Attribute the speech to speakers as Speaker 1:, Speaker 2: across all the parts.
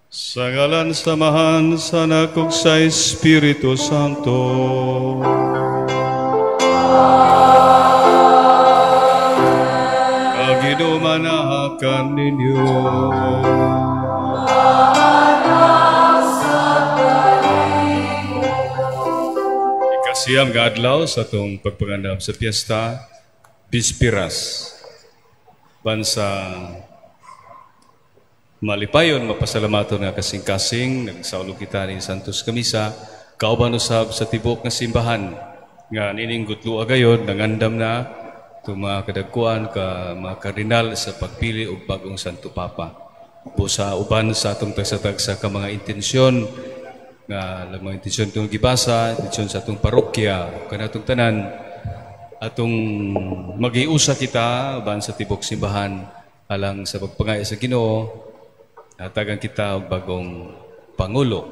Speaker 1: Sa ngalan sa Amahan, sa Anak ug sa Espiritu Santo. Kaginumanahakan ninyo. Ikasiyam nga adlaw sa atong pagpangandam sa piyesta, Bispiras. Bansa malipayon, mapasalamaton nga kasing-kasing, nagsaulo kita ni Santos Kamisa, kauban usab sa tibuok nga simbahan, nga nining gutlo agayon, nangandam na itong mga kadagkuan ka mga kardinal sa pagpili og bagong Santo Papa. Busa uban sa atong tagsa-tagsa ka mga intensyon, nga mga intensyon itong gibasa, intensyon sa atong parokya, kanatong tanan, atong magiusa kita uban sa tibuok simbahan alang sa pagpangaya sa Ginoo. Hatagan kita og bagong pangulo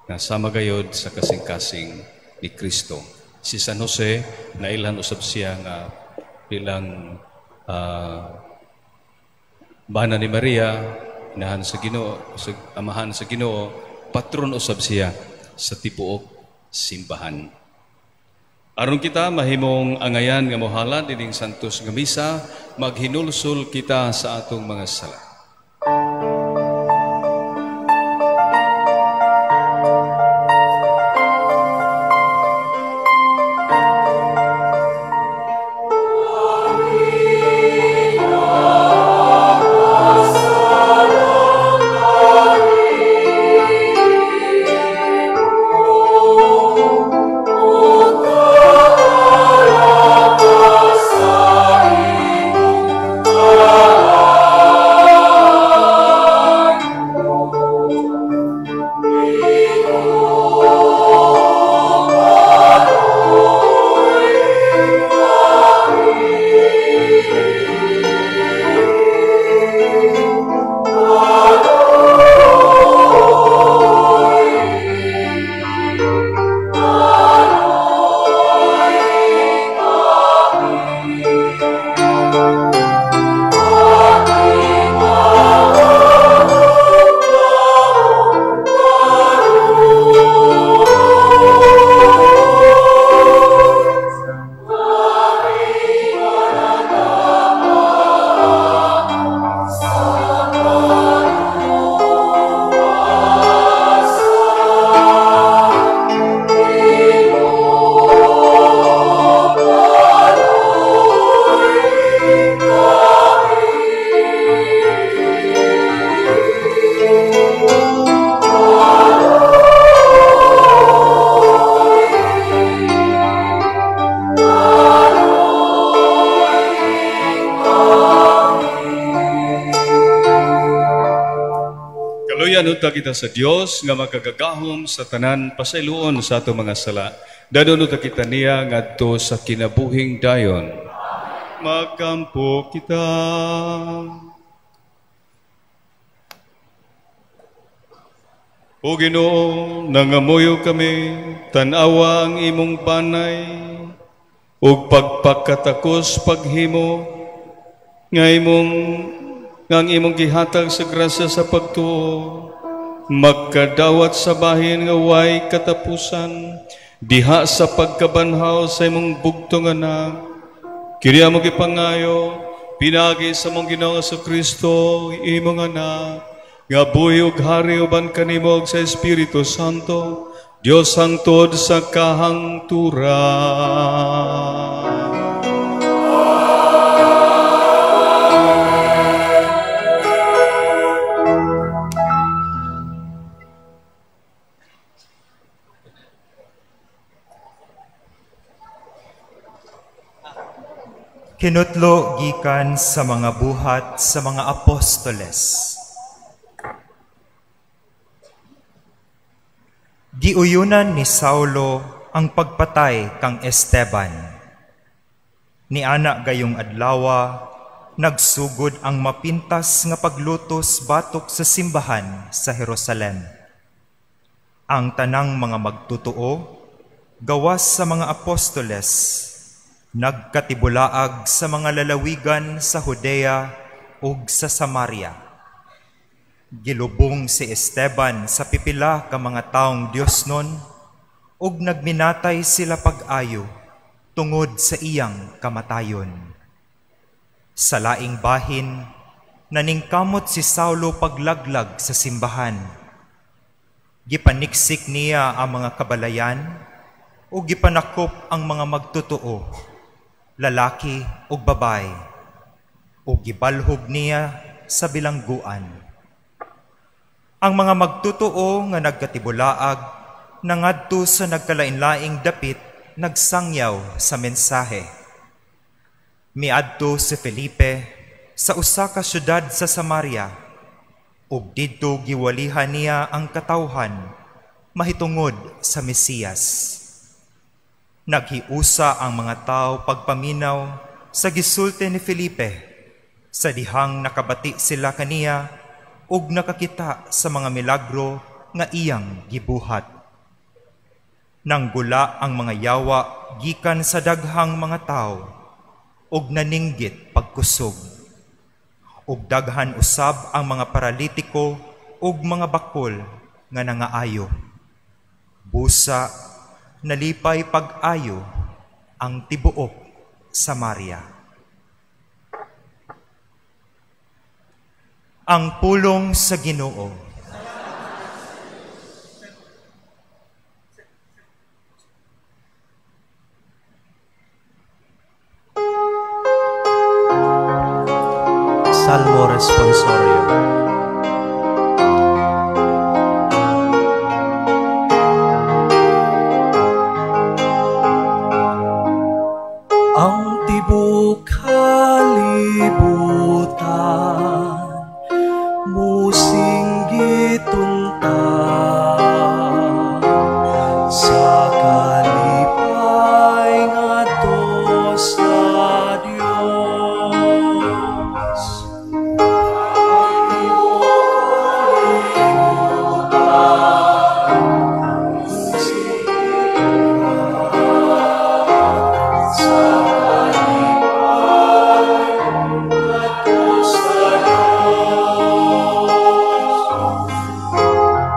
Speaker 1: na sama gayod sa kasing-kasing ni Kristo. Si San Jose, nailhan usab siya nga bilang bana ni Maria, inahan sa Ginoo, sa amahan sa Ginoo, patron usab siya sa tibuok simbahan. Aron kita mahimong angayan nga mohalad ining santos nga misa, maghinulsol kita sa atong mga sala. Kita sa Dios nga makagagahom sa tanan pasayloon sa atong mga sala. Dadon unta kita niya ngadto sa kinabuhing dayon. Magkampo kita. O Ginoo, nangamuyo kami, tan-awa ang imong banay ug pagpakatakos paghimo nga imong nga ang imong gihatag sa grasya sa pagtuo, magkadawat sa bahin nga way katapusan, diha sa pagkabanhaw sa imong bugtong anak. Kini among gipangayo, pinagi sa mong Ginoong Kristo, imong anak, nga buhi ug hari uban kanimo sa Espiritu Santo, Dios hangtod sa kahangturan.
Speaker 2: Kinutlo gikan sa mga buhat sa mga apostoles. Giuyunan ni Saulo ang pagpatay kang Esteban. Niana gayong adlawa, nagsugod ang mapintas nga paglutos batok sa simbahan sa Jerusalem. Ang tanang mga magtutoo, gawas sa mga apostoles, nagkatibulaag sa mga lalawigan sa Judea ug sa Samaria. Gilubong si Esteban sa pipila ka mga taong Diosnon ug nagminatay sila pag-ayo tungod sa iyang kamatayon. Sa laing bahin, naningkamot si Saulo paglaglag sa simbahan. Gipaniksik niya ang mga kabalayan ug gipanakop ang mga magtotoo, lalaki ug babae, ug gibalhog niya sa bilangguan. Ang mga magtotoo nga nagkatibulaag nangadto sa nagkalain-laing dapit nagsangyaw sa mensahe. Miadto si Felipe sa usa ka syudad sa Samaria, ug didto giwalihan niya ang katawhan mahitungod sa Mesiyas. Naghiusa ang mga tao pagpaminaw sa gisulti ni Felipe, sa dihang nakabati sila kaniya ug nakakita sa mga milagro nga iyang gibuhat. Nanggula ang mga yawa gikan sa daghang mga tao ug naninggit pagkusog. Ug daghan usab ang mga paralitiko ug mga bakol nga nangaayo. Busa nalipay pag-ayo ang tibuok Samaria. Ang pulong sa Ginoo.
Speaker 3: Salmo Responsorio. Ang tibok kalibutan musinggit unta sa kalipay ngadto sa Dios. Ang tibok kalibutan musinggit sa kalipay ngadto sa Dios.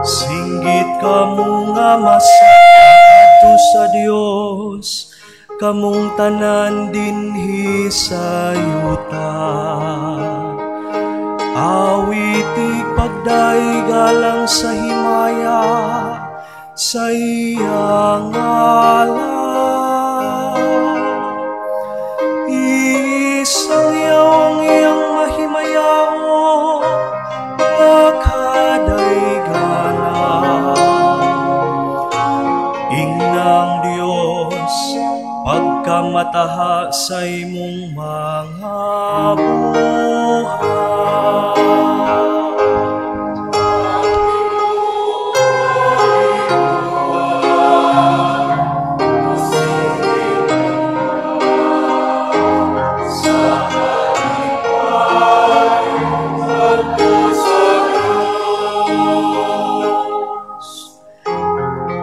Speaker 3: Singgit kamo nga masadto sa Dios, kamong tanan dinhi sa yuta. Awitig pagdaygalang sa himaya sa iyang ngalan. Isangyaw ang iyang mahimayaon nga kadayganan. Ingnang Dios, pagkamataha sa imong mga buhat.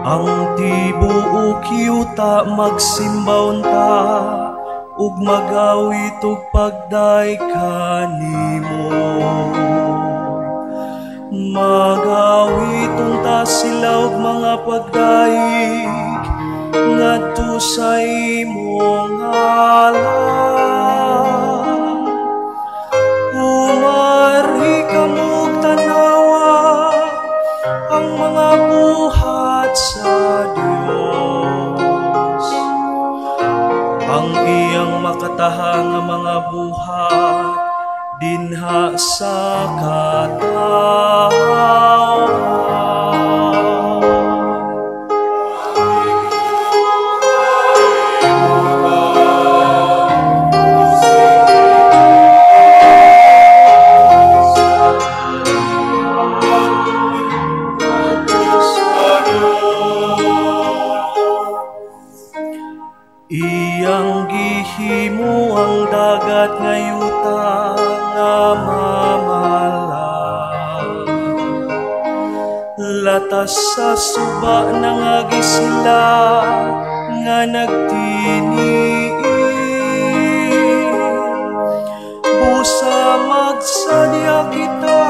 Speaker 3: Ang tibuok yuta magsimba unta ug magawit og pagday kanimo. Magawit unta sila og mga pagdaig ngadto sa imong ngalan. Umari kamog tanawa ang mga buhat sa Dios, ang iyang makataha nga mga buhat dinha sa katawhan. Iyang gihimo ang dagat nga yuta nga mamala. Latas sa suba nangagi sila nga nagtiniil. Busa magsadya kita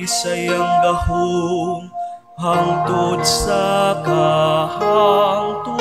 Speaker 3: sa iyang gahom hangtod sa kahangturan.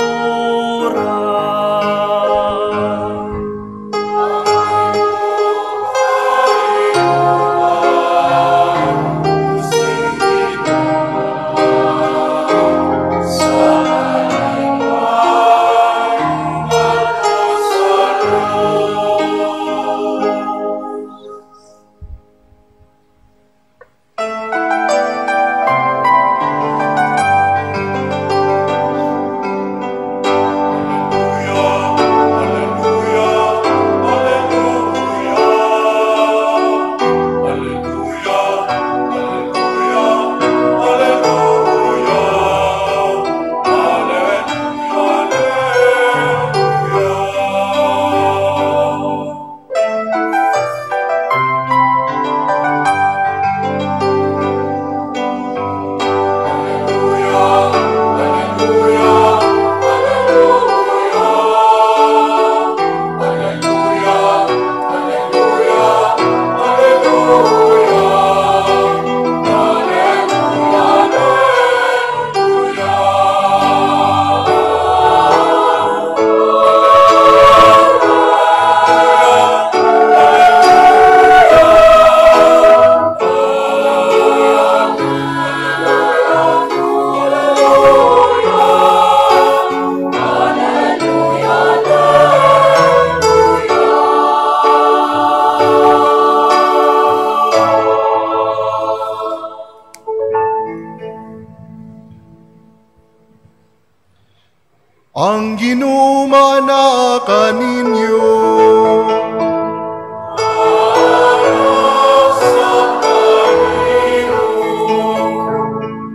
Speaker 4: Ang Ginoo maanaa kaninyo.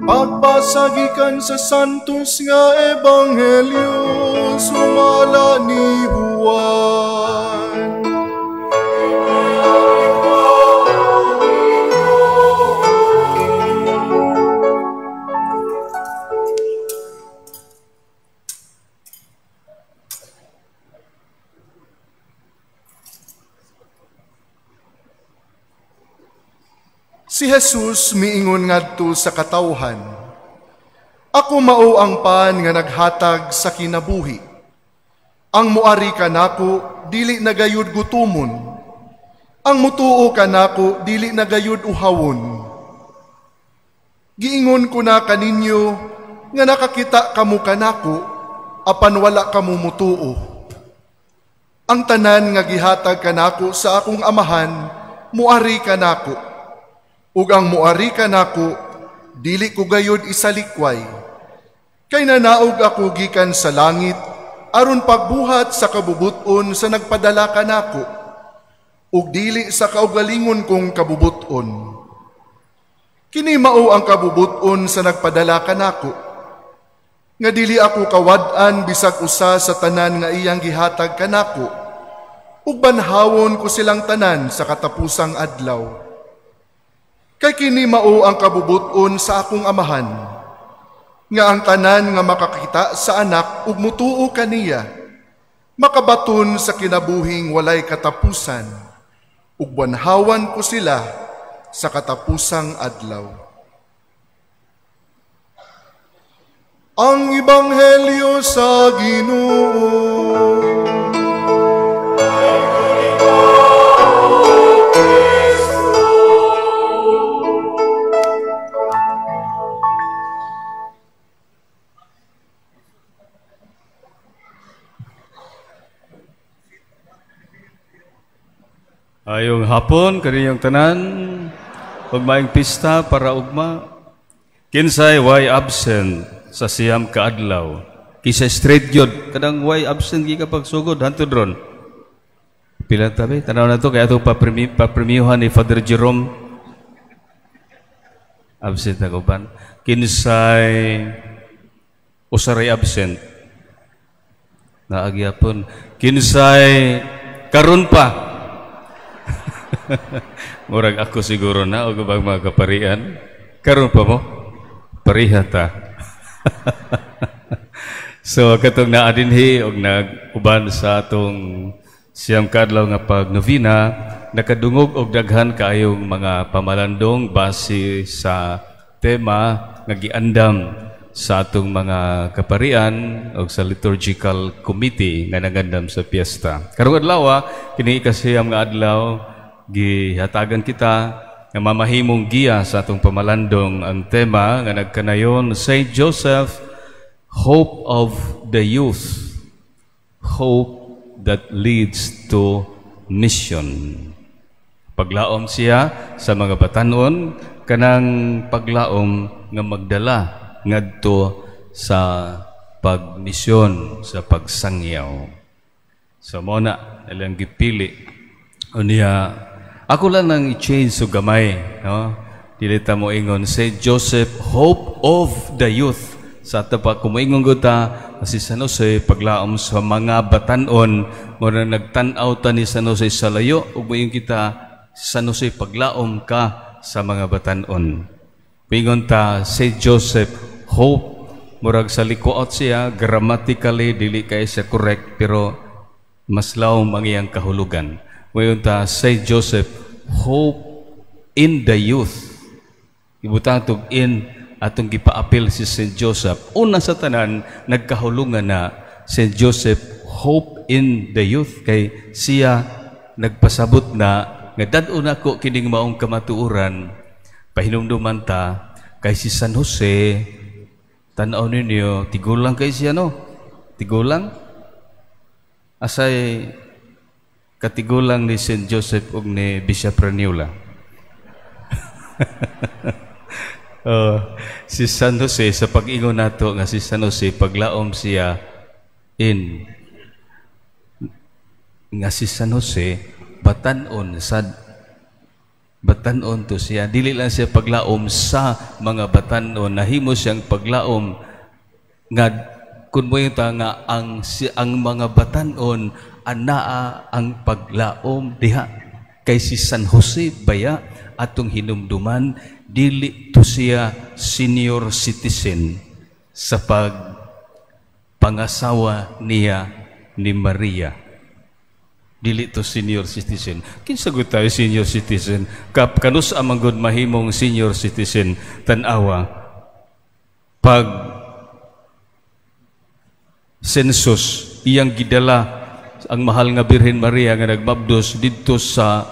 Speaker 4: Pagbasa gikan sa Santos nga Ebanghelyo sumala ni Juan. Si Jesus miingon ngadto sa katawhan, "Ako mao ang pan nga naghatag sa kinabuhi. Ang muari kanako dili na gayud gutumon. Ang mutuo kanako dili na gayud uhawon. Giingon ko na kaninyo nga nakakita kamo kanako apan wala kamo mutuo. Ang tanan nga gihatag kanako sa akong amahan muari kanako. Ug ang muari kanako dili ko gayud isalikway. Kay nanaog ako gikan sa langit aron pagbuhat sa kabubuton sa nagpadala kanako, ug dili sa kaugalingon kong kabubuton. Kini mao ang kabubuton sa nagpadala kanako, nga dili ako kawad-an bisag usa sa tanan nga iyang gihatag kanako, ug banhawon ko silang tanan sa katapusang adlaw. Kay kini mao ang kabubuton sa akong amahan, nga ang tanan nga makakita sa anak ug mutuo kaniya, makabaton sa kinabuhing walay katapusan, ug banhawan ko sila sa katapusang adlaw." Ang Ebanghelyo sa Ginoo.
Speaker 1: Ayong hapon kaniyong tanan, ug maayong pista para ugma. Kinsay way absent sa siyam kaadlaw? Kisa straight gyud kanang way absent gi pagsugod hantod ron. Pila tabi tanaw na to kay atong papremyuhan ni Father Jerome. Absent na uban. Kinsay usaray absent? Naagyapon. Kinsay karon pa? Murag ako siguro na og ubang mga kaparian. Karon pa mo? Pareha ta. So katong naa dinhi og nag-uban sa atong 9 ka adlaw nga pag-novena, nakadungog og daghan kaayong mga pamalandong base sa tema nga giandam sa atong mga kaparian o sa liturgical committee nga nagandam sa piyesta. Karong adlaw, kini 9 nga adlaw, gihatagan kita nga mamahimong giya sa atong pamalandong ang tema nga nagkanayon Saint Joseph, Hope of the Youth, Hope that leads to mission. Paglaom siya sa mga batanon, kanang paglaom nga magdala ngadto sa pagmisyon, sa pagsangyaw. So mo na ilang gipili. Unya ako lang nang i-change so gamay, no? Dili ta mo ingon Saint Joseph, Hope of the Youth. Sa ato pa kumuingon ta si San Jose paglaom sa mga batanon, mo na nagtan-aw ta ni San Jose sa layo ug moingon kita, San Jose, paglaom ka sa mga batanon. Moingon ta Saint Joseph, Hope, murag sa likuot siya, grammatically dili kay siya correct, pero mas lawom ang iyang kahulugan. Moingon ta Saint Joseph, Hope in the Youth. Ibutang tug in, atong gipaapil si Saint Joseph. Una sa tanan, nagkahulungan na Saint Joseph, Hope in the Youth, kay siya nagpasabot na nga dad-on nako kining maong kamatuoran. Pahinumduman ta kay si San Jose, tan-aw ninyo, tigulang kay siya, no? Tigulang? Asay katigulang ni Saint Joseph ug ni Bishop Raniola? Si San Jose, sa pag-ingon nato nga si San Jose paglaom siya in nga si San Jose batanon sad, batanon to siya, dili lang siya paglaom sa mga batanon, nahimo siyang paglaom nga kun mo ta nga ang si, ang mga batanon anaa ang paglaom diha kay si San Jose baya atong hinumduman, dili to siya senior citizen sa pag pangasawa niya ni Maria. Dili to senior citizen. Kinsa gud tayo senior citizen? Kap kanus amang gud mahimong senior citizen? Tan-awa pag census, iyang gidala ang mahal nga Birhen Maria nga nagmabdos didto sa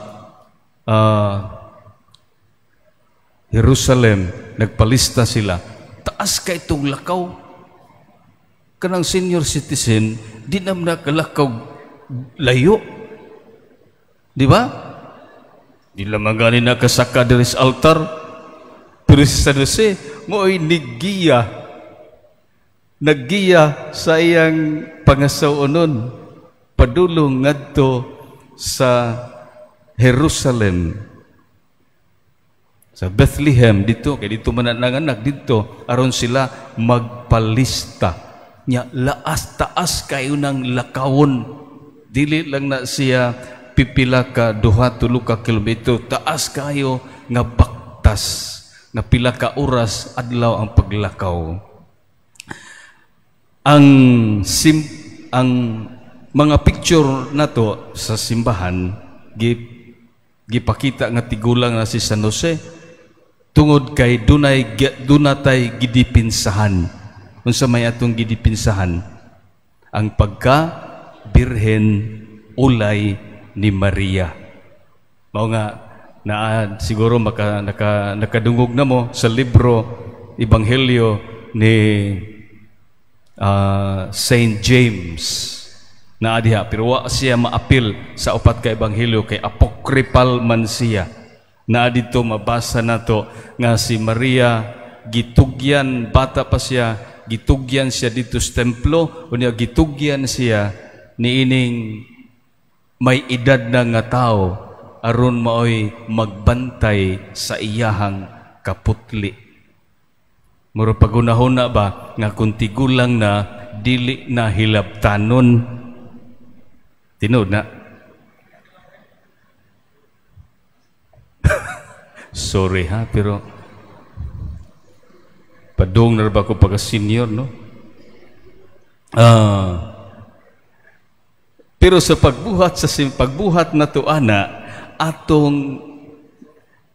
Speaker 1: Jerusalem, nagpalista sila. Taas kay itong lakaw. Kanang senior citizen, di naman nakalakaw layo. Di ba? Di lamang gani nakasaka diri sa altar. Pero si San Jose, mo'y niggiya. Naggiya sa iyang pangasaw-onon. Padulong ngadto sa Jerusalem. Sa Bethlehem dito, kay dito man nanganak dito, aron sila magpalista. Nya laas taas kayo ng lakawon. Dili lang na siya pipila ka duha tulo ka kilometro, taas kayo nga baktas nga pila ka oras adlaw ang paglakaw. Ang ang mga picture nato sa simbahan gipakita nga tigulang na si San Jose tungod kay dunay dunatay gidipinsahan. Unsa may atong gidipinsahan? Ang pagka birhen ulay ni Maria. Mao nga naa siguro nakadungog na mo sa libro Ebanghelyo ni Saint James naa diha, pero wa siya maapil sa upat ka ebanghelyo kay apocryphal man siya. Naa dito mabasa nato nga si Maria gitugyan, bata pa siya, gitugyan siya dito sa templo, unya gitugyan siya niining may edad na nga tao aron maoy magbantay sa iyahang kaputli. Muro pagunahon na ba nga kung tigulang na dili na hilabtanon. Tinuod na. Sorry ha, pero padung na ba ko pagka senior, no? Pero Pero sa pagbuhat sa pagbuhat nato ana, atong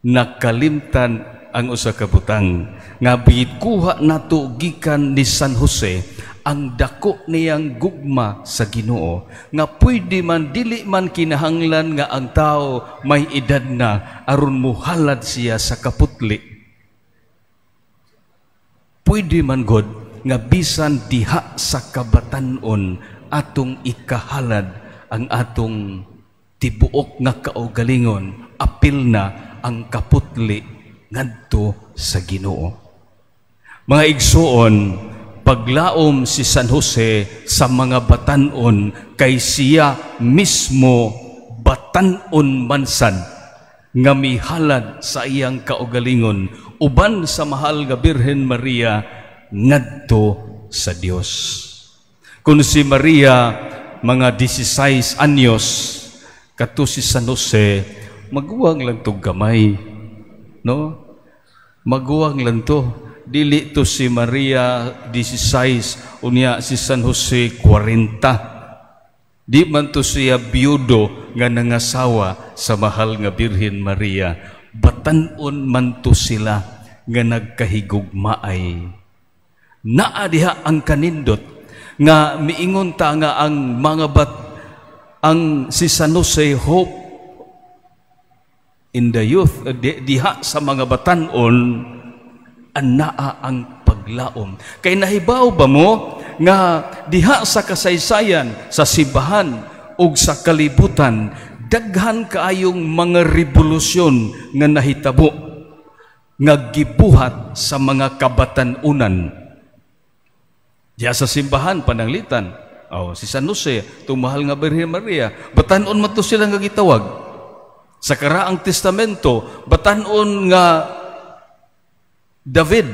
Speaker 1: nakalimtan ang usa ka butang nga kuha nato gikan ni San Jose ang dako niyang gugma sa Ginoo, nga pwede man, dili man kinahanglan nga ang tao may edad na aron muhalad siya sa kaputli. Pwede man god nga bisan diha sa kabatan-on atong ikahalad ang atong tibuok nga kaugalingon, apil na ang kaputli ngadto sa Ginoo. Mga igsuon, paglaom si San Jose sa mga batan-on kay siya mismo batan-on mansan nga mihalad sa iyang kaugalingon uban sa mahal nga Birhen Maria ngadto sa Dios. Kung si Maria mga 16 anyos, kato si San Jose maguwang lang to gamay, no? Maguwang lang to. Dili to si Maria 16, unya si San Jose 40. Di man to siya biyudo nga nangasawa sa mahal nga Birhen Maria. Batan-on man to sila nga nagkahigugmaay. Naa diha ang kanindot nga miingon ta nga ang mga bat ang si San Jose hope in the youth, diha sa mga batan-on anaa ang paglaom. Kay nahibaw ba mo nga diha sa kasaysayan sa simbahan ug sa kalibutan, daghan kaayong mga revolusyon nga nahitabo nga gibuhat sa mga kabatan-unan. Diha sa simbahan pananglitan, oh, si San Jose, itong mahal nga Birhen Maria, batan-on man to sila nga gitawag. Sa Karaang Testamento, batan-on nga David,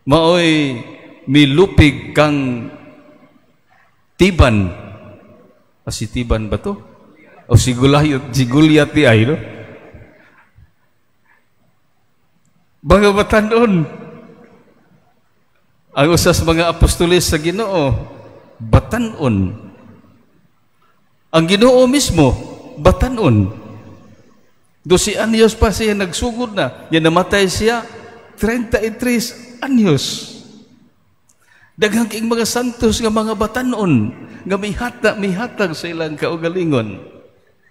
Speaker 1: maoy milupig kang Tiban. Ah, si Tiban ba to? O si Goliath, si Goliath di ay, no? Mga batan-on. Ang usa sa mga apostoles sa Ginoo, batan-on. Ang Ginoo mismo, batan-on. 12 anyos pa siya nagsugod na. Yan namatay siya, 33 anyos. Daghang king mga santos nga mga batan-on, nga mihatag sa ilang kaugalingon.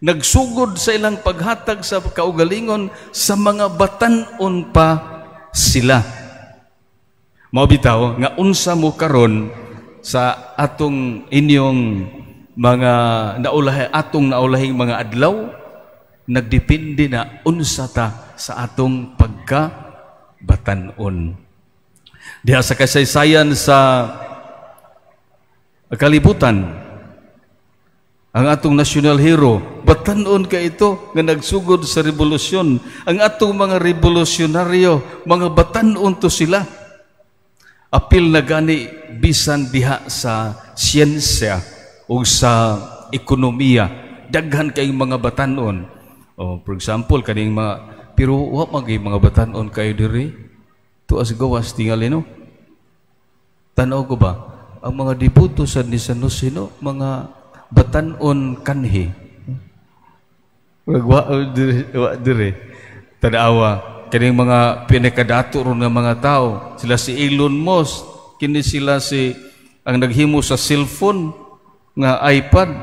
Speaker 1: Nagsugod sa ilang paghatag sa kaugalingon sa mga batan-on pa sila. Mao bitaw nga unsa mo karon sa atong inyong mga naulahi, atong naulahing mga adlaw, nagdepende na unsa ta sa atong pagka batan-on. Diha sa kasaysayan sa kalibutan, ang atong national hero, batan-on ka ito nga nagsugod sa revolusyon. Ang atong mga revolusyonaryo, mga batan-on to sila. Apil na gani bisan diha sa siyensya o sa ekonomiya, daghan kayong mga batan-on. Oh, for example, kaning mga, pero wa man kay mga batan-on kayo diri. Tuas gawas tingali, no? Tan-aw ko ba ang mga debuto sa ni San Jose, no? Mga batan-on kanhi. Wa diri. Tan-awa kaning mga pinakadato ron nga mga tao, sila si Elon Musk, kini sila si ang naghimo sa cellphone nga iPad,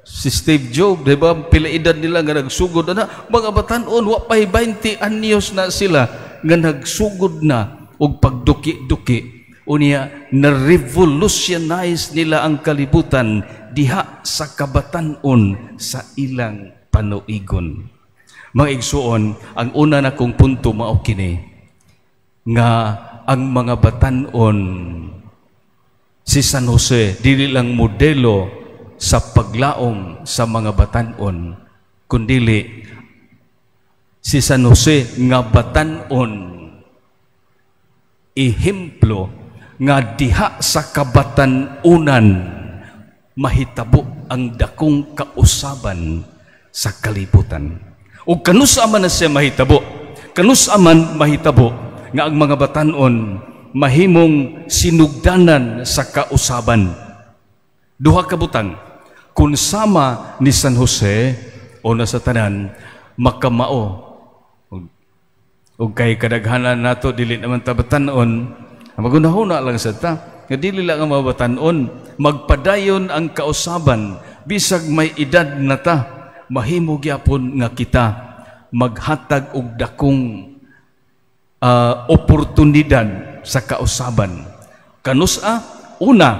Speaker 1: si Steve Jobs, di ba? Pila edad nila nga nagsugod na mga batan-on, wa pa'y 20 anyos na sila nga nagsugod na og pagduki-duki. Unya na-revolutionize nila ang kalibutan diha sa kabatan-on sa ilang panuigon. Mga igsuon, ang una na kong punto mao kini nga ang mga batan-on si San Jose dili lang modelo sa paglaom sa mga batan-on, kundili si San Jose nga batan-on ehemplo nga diha sa kabatan-unan mahitabo ang dakong kausaban sa kalibutan. O kanusa man na siya mahitabo, kanusa man mahitabo nga ang mga batan-on mahimong sinugdanan sa kausaban. Duha ka butang. Kung sama ni San Jose o na sa tanan makamao ug kay kadaghanan nato dili naman ta batan-on, magunahuna lang sa ta nga dili lang ang mabatan-on, magpadayon ang kausaban bisag may edad na ta, mahimo gyapon nga kita maghatag og dakong oportunidad sa kausaban. Kanusa? Una,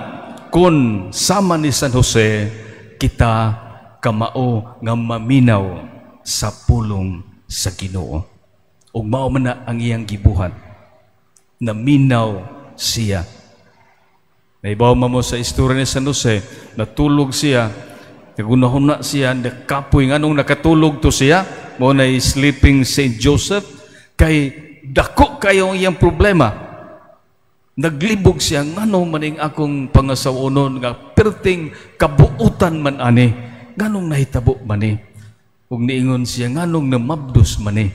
Speaker 1: kung sama ni San Jose kita kamao nga maminaw sa pulong sa Ginoo. Ug mao man na ang iyang gibuhat. Naminaw siya. Naibaw mo sa istorya ni San Jose, natulog siya, nagunahuna siya, nakapoy, nganong nakatulog to siya, mao na sleeping Saint Joseph, kay dako kayo ang iyang problema. Naglibog siya, nganong maning akong pangasawonon nga perting kabuutan man ani, nganong nahitabo man ni. Ug niingon siya, nganong namabdos man ni.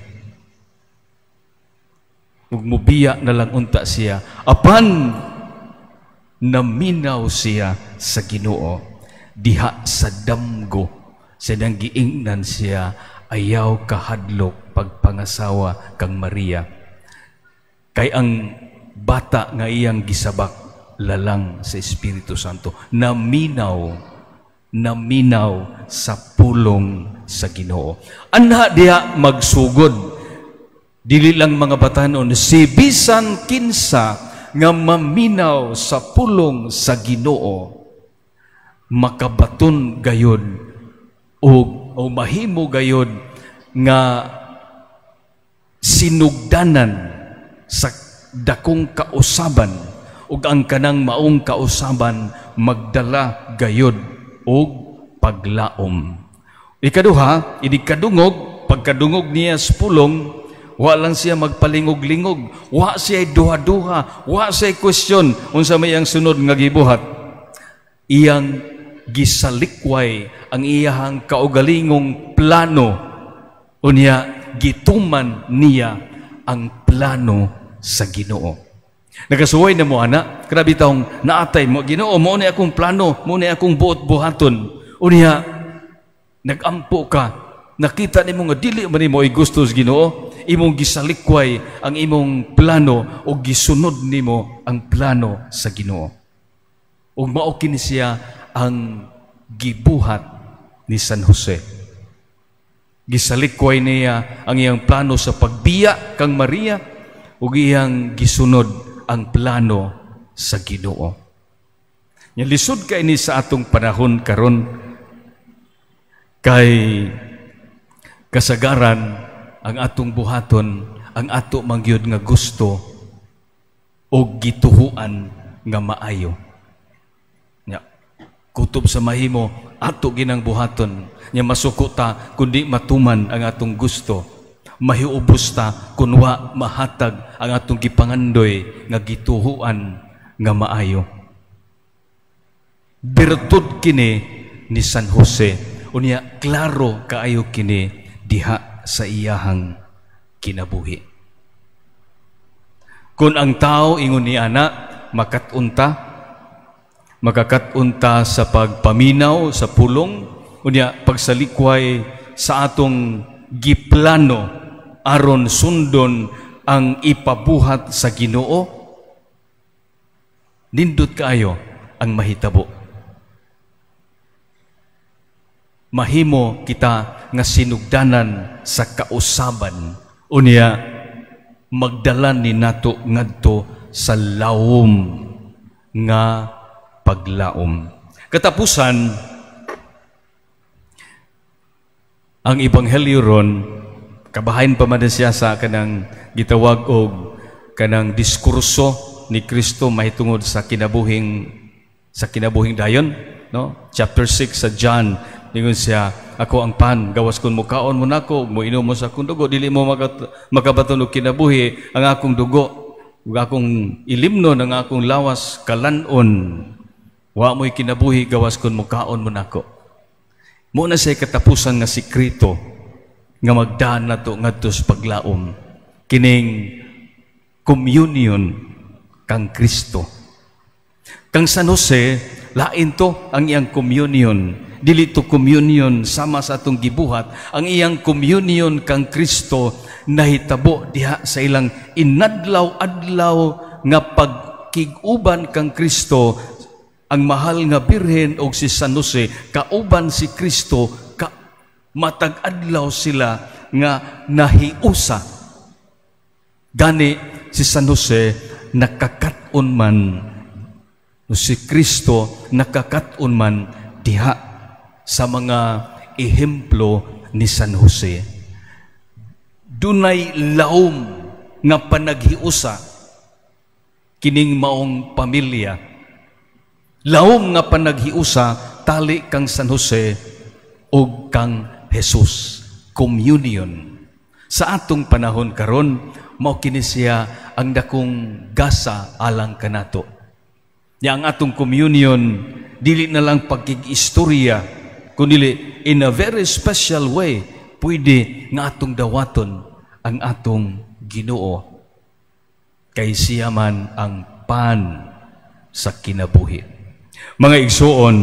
Speaker 1: Ug mubiya na lang unta siya, apan naminaw siya sa Ginoo diha sa damgo. Sa nang giingnan siya, ayaw kahadlok pagpangasawa kang Maria, kay ang bata nga iyang gisabak lalang sa Espiritu Santo. Naminaw, naminaw sa pulong sa Ginoo. Anha diha magsugod, dili lang mga batanon, si bisan kinsa nga maminaw sa pulong sa Ginoo makabaton gayod o mahimo gayod nga sinugdanan sa dakong kausaban, ug ang kanang maong kausaban magdala gayod og paglaom. Ikaduha, ini kadungog, pagkadungog niya sa pulong, wa lang siya magpalingog-lingog, wa siya duha-duha, wa siya question unsa may ang sunod nga gibuhat. Iyang gisalikway ang iyahang kaugalingong plano, unya gituman niya ang plano sa Ginoo. Nagasuway na mo ana, grabe taong naatay mo Ginoo, mo ni akong plano, mo ni akong buot buhaton. Unya nagampo ka, nakita nimo nga dili man nimo ay gusto sa Ginoo, imong gisalikway ang imong plano o gisunod nimo ang plano sa Ginoo. Ug mao kini siya ang gibuhat ni San Jose. Gisalikway niya ang iyang plano sa pagbiya kang Maria ug iyang gisunod ang plano sa Ginoo. Nya lisod kay ni sa atong panahon karon, kay kasagaran ang atong buhaton, ang ato mangyud nga gusto o gituhuan nga maayo. Nya kutob sa mahimo ato ginang buhaton, nya masuko ta kundi matuman ang atong gusto, mahiubos ta kun wa mahatag ang atong gipangandoy nga gituhuan nga maayo. Birtud kini ni San Jose, unya klaro kaayo kini diha sa iyahang kinabuhi. Kun ang tao ingon ni ana makatunta, makakatunta sa pagpaminaw sa pulong, unya pagsalikway sa atong giplano aron sundon ang ipabuhat sa Ginoo, nindot kaayo ang mahitabo. Mahimo kita nga sinugdanan sa kausaban, unya magdala ni nato ngadto sa lawom nga paglaom. Katapusan, ang ebanghelyo ron kabahin pa man siya sa kanang gitawag og kanang diskurso ni Kristo mahitungod sa kinabuhing dayon, no? Chapter 6 sa John, ningon siya, ako ang pan, gawas kun mukaon mo nako, moinom mo sa akong dugo, dili mo makabaton og kinabuhi ang akong dugo, ug akong ilimnon ang akong lawas kalan-on. Wa mo'y kinabuhi gawas kun mukaon mo nako. Mo na siya katapusan nga sekreto nga magdaan nato ngadto sa paglaom, kining communion kang Kristo. Kang San Jose, lain to ang iyang communion. Dili to communion sama sa atong gibuhat. Ang iyang communion kang Kristo nahitabo diha sa ilang inadlaw-adlaw nga pagkig-uban kang Kristo. Ang mahal nga Birhen og si San Jose kauban si Kristo, ka matag adlaw sila nga nahiusa. Gani si San Jose nakakat-on man, si Kristo nakakat-on man diha sa mga ehemplo ni San Jose. Dunay laom nga panaghiusa kining maong pamilya. Laom nga panaghiusa tali kang San Jose ug kang Jesus. Communion. Sa atong panahon karon, mao kini siya ang dakong gasa alang kanato. Ya ang atong communion dili na lang pagkig-istorya, kundi in a very special way pwede nga atong dawaton ang atong Ginoo, kay siya man ang pan sa kinabuhi. Mga igsuon,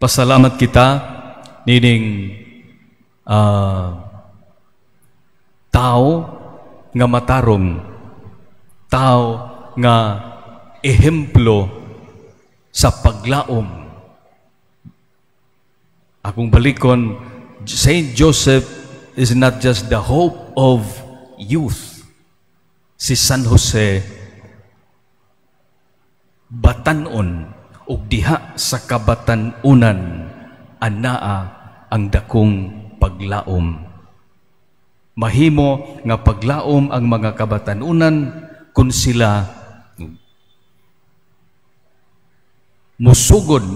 Speaker 1: pasalamat kita nining tao nga matarong, tao nga ehemplo sa paglaom. Akong balikon, Saint Joseph is not just the hope of youth. Si San Jose batan-on ug diha sa kabatan-unan anaa ang dakong paglaom. Mahimo nga paglaom ang mga kabatan-unan kun sila musugod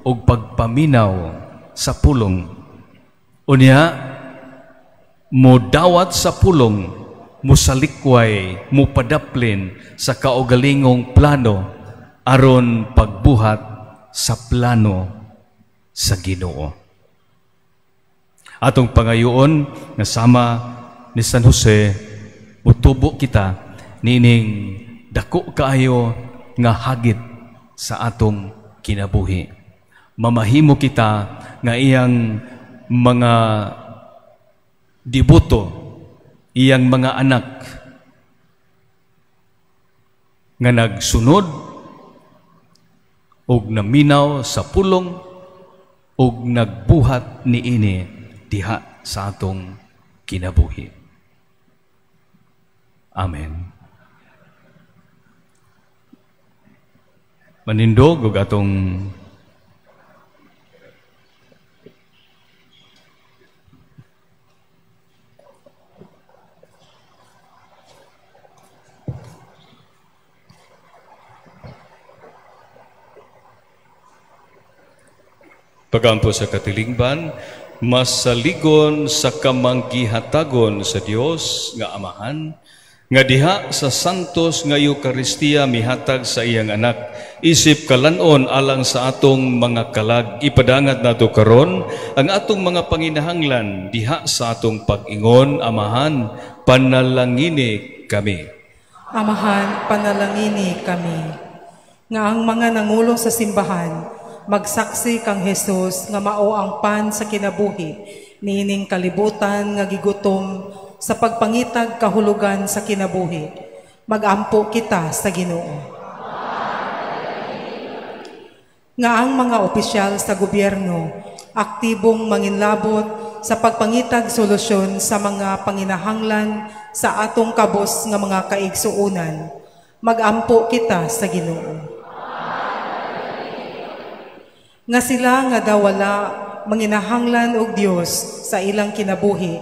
Speaker 1: og pagpaminaw sa pulong. Unya modawat sa pulong, musalikway, mupadaplin sa kaugalingong plano aron pagbuhat sa plano sa Ginoo. Atong pangayoon nga sama ni San Jose, mutubo kita nining dako kaayo nga hagit sa atong kinabuhi. Mamahimo kita nga iyang mga deboto, iyang mga anak nga nagsunod og naminaw sa pulong og nagbuhat niini diha sa atong kinabuhi. Amen. Manindog og atong pagampo sa katilingban, masaligon sa kamanggihatagon sa Dios nga Amahan, nga diha sa santos nga Eukaristiya mihatag sa iyang anak, isip kalanon alang sa atong mga kalag. Ipadangat nato karon ang atong mga panginahanglan diha sa atong pag-ingon. Amahan, panalangini kami.
Speaker 5: Amahan, panalangini kami. Nga ang mga nangulo sa simbahan magsaksi kang Hesus nga mao ang pan sa kinabuhi niining kalibutan nga gigutom sa pagpangitag kahulugan sa kinabuhi. Magampo kita sa Ginoo. Nga ang mga opisyal sa gobyerno aktibong manginlabot sa pagpangitag solusyon sa mga panginahanglan sa atong kabos nga mga kaigsuonan. Magampo kita sa Ginoo. Nga sila nga daw wala manginahanglan og Dios sa ilang kinabuhi,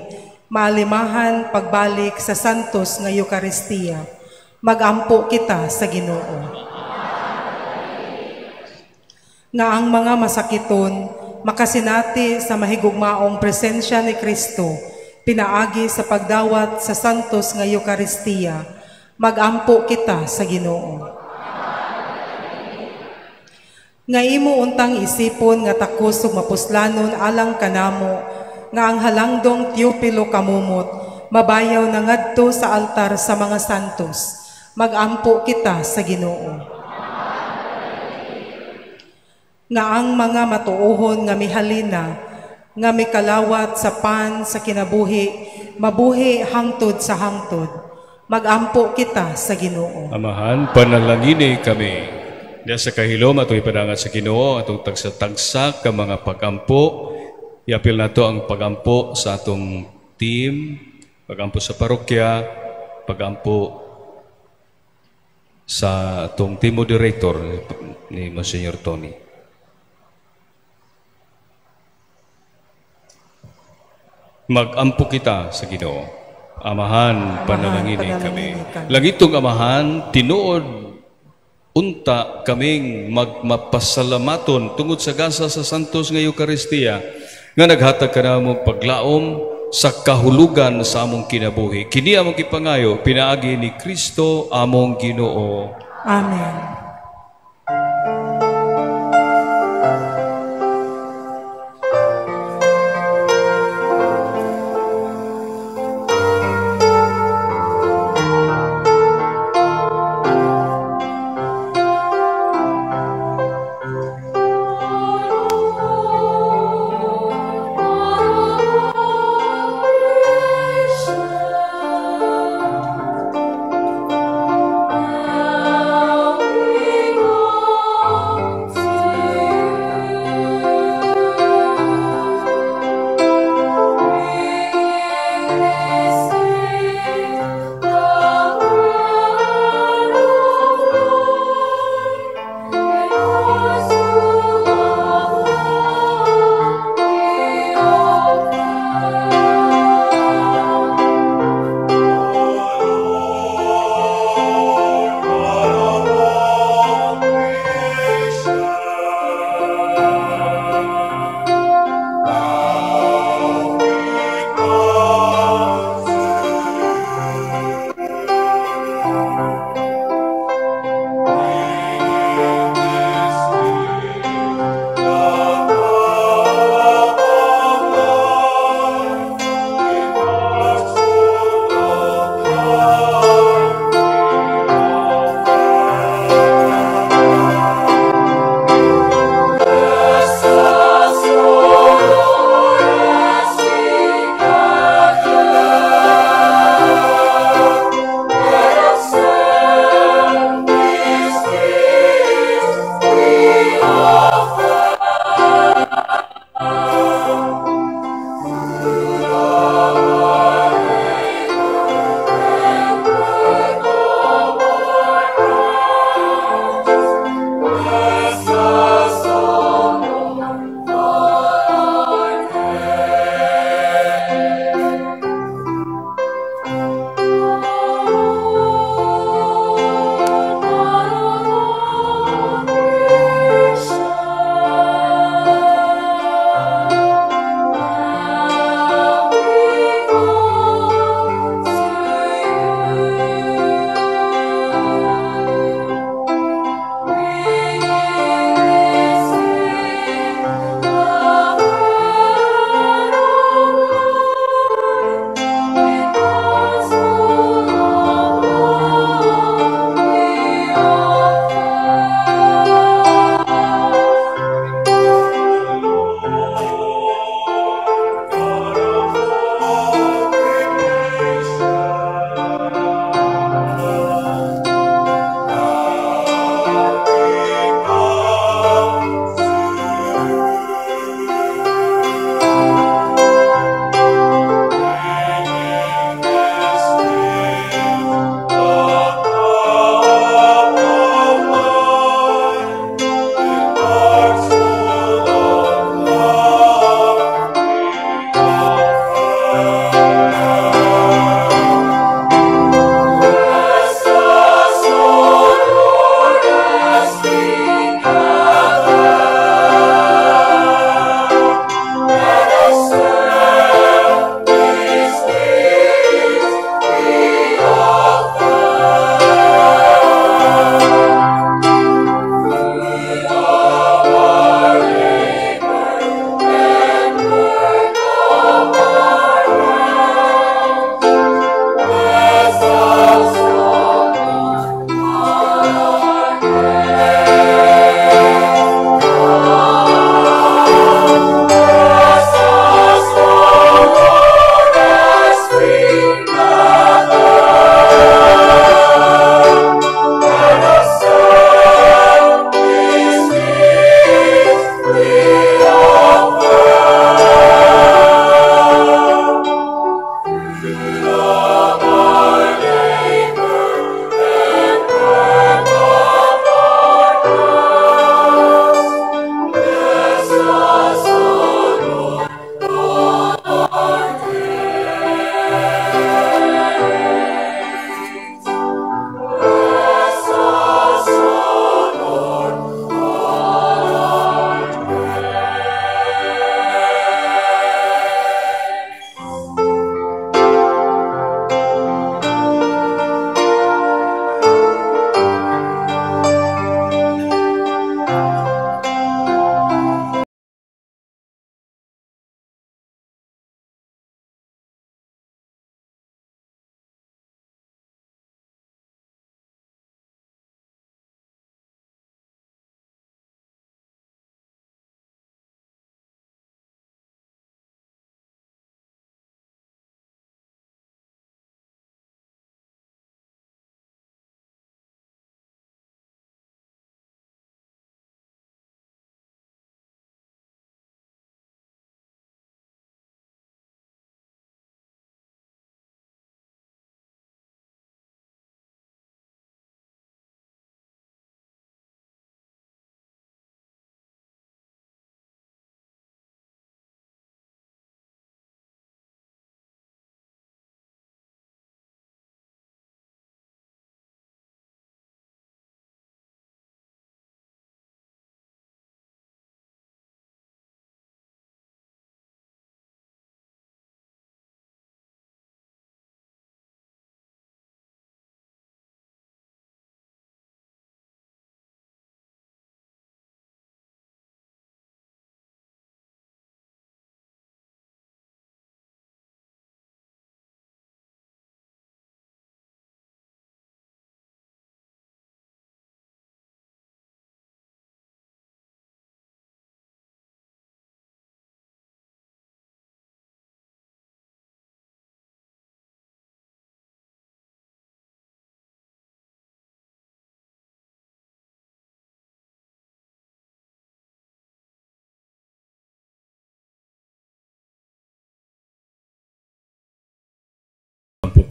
Speaker 5: maalimahan pagbalik sa santos nga Eukaristiya. Magampo kita sa Ginoo. Nga ang mga masakiton makasinati sa mahigugmaong presensya ni Kristo, pinaagi sa pagdawat sa santos nga Eukaristiya. Magampo kita sa Ginoo. Nga imo untang isipon nga takos ug mapuslanon alang kanamo, nga ang halangdong Teopilo kamumot mabayaw na ngadto sa altar sa mga santos. Magampo kita sa Ginoo. Nga ang mga matuohon nga mihalina, nga mikalawat sa pan sa kinabuhi, mabuhi hangtod sa hangtod. Magampo kita sa Ginoo.
Speaker 1: Amahan, panalangini kami. Diya sa kahilom, atong ipadangat sa Ginoo, atong tagsa-tagsa ka mga pagampo. Iapil nato ang pagampo sa atong team, pagampo sa parokya, pagampo sa atong team moderator ni Monsignor Tony. Magampo kita sa Ginoo. Amahan, panalangini kami. Langitong Amahan, tinuod unta kaming magmapasalamaton tungod sa gasa sa Santos nga Eukaristiya nga naghatag kanamo paglaom sa kahulugan sa among kinabuhi. Kini among gipangayo pinaagi ni Kristo among Ginoo.
Speaker 5: Amen.
Speaker 6: Now we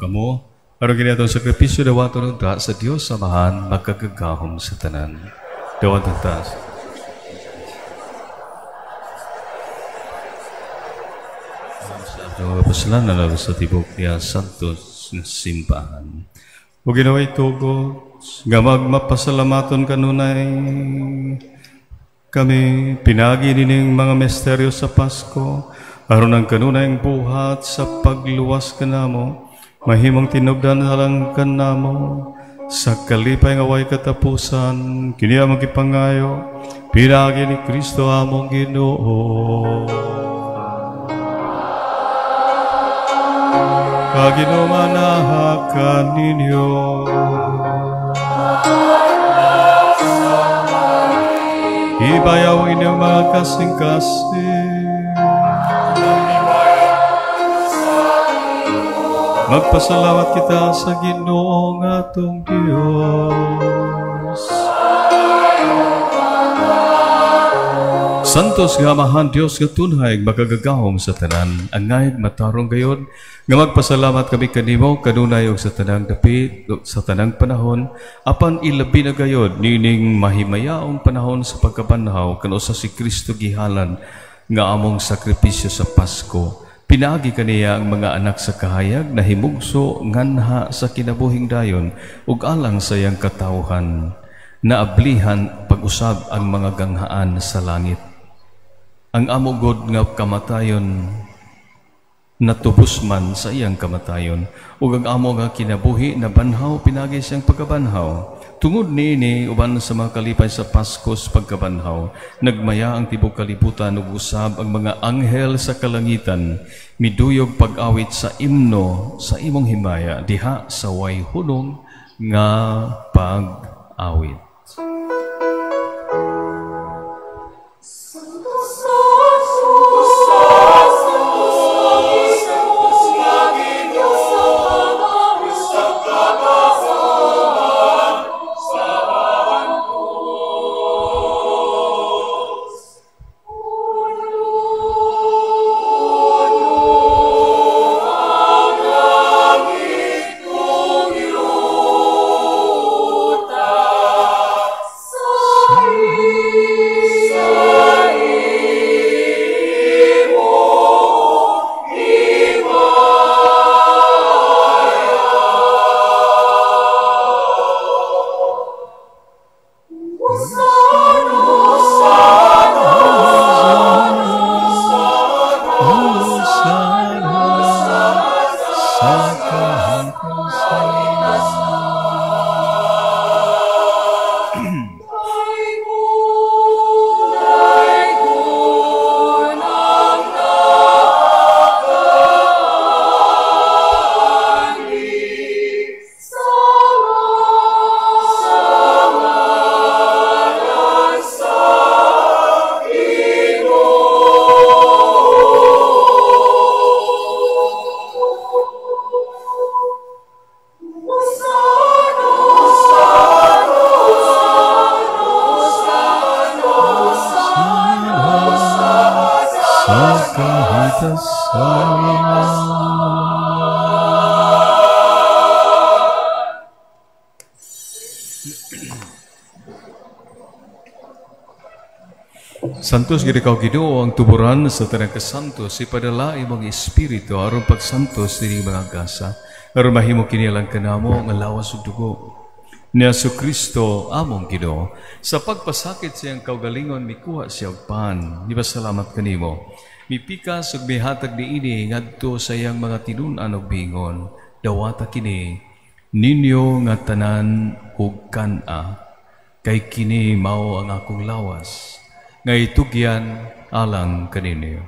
Speaker 1: kamo. Aron kini atong sakripisyo dawaton unta sa Dios Amahan makagagahom sa tanan. Dawaton ta. Sa atong kapuslanan lalo sa tibok niya Santos na simbahan. O Ginoo tugot nga magmapasalamaton kanunay kami pinagi nining mga misteryo sa Pasko aron ang kanunay buhat sa pagluwas kanamo mahimong tinubdan halang kanamo sa kalipay nga way katapusan kini among gipangayo pinagi ni Kristo among Ginoo. Kaginoo kaninyo. Ibayaw ang inyong mga kasing-kasing. Magpasalamat kita sa Ginoo nga atong Dios. Santos nga Amahan Dios nga tunhay makagagahom sa tanan, angay matarong gayod nga magpasalamat kami kanimo kanunay og sa tanang dapit sa tanang panahon, apan ilabi na gayod nining mahimayaong panahon sa pagkabanhaw kanusa si Kristo gihalan nga among sakripisyo sa Pasko. Pinaagi kaniya ang mga anak sa kahayag na himugso nganha sa kinabuhing dayon ug alang sa iyang katawhan, naablihan pag-usab ang mga ganghaan sa langit. Ang amo god nga kamatayon natubos man sa iyang kamatayon, ug ang amo nga kinabuhi nabanhaw pinagi siyang pagkabanhaw. Tungod niini uban sa mga kalipay sa Pasko sa pagkabanhaw, nagmaya ang tibok kalibutan ug usab ang mga anghel sa kalangitan, miduyog pag-awit sa imno sa imong himaya diha sa way hunong nga pag-awit. Santos gid ikaw Ginoo ang tuburan sa tanang kasantos, ipadala imong espiritu aron pagsantos nining mga gasa, aron mahimo kini alang kanamo nga lawas ug dugo ni Jesucristo among Ginoo. Sa pagpasakit siyang kaugalingon mikuha siya og pan, nipasalamat kanimo, mipikas ug mihatag niini ngadto sa iyang mga tinun-an ug bingon, dawata kini ninyo nga tanan ug kan-a, kay kini mao ang akong lawas nga itugyan alang kaninyo.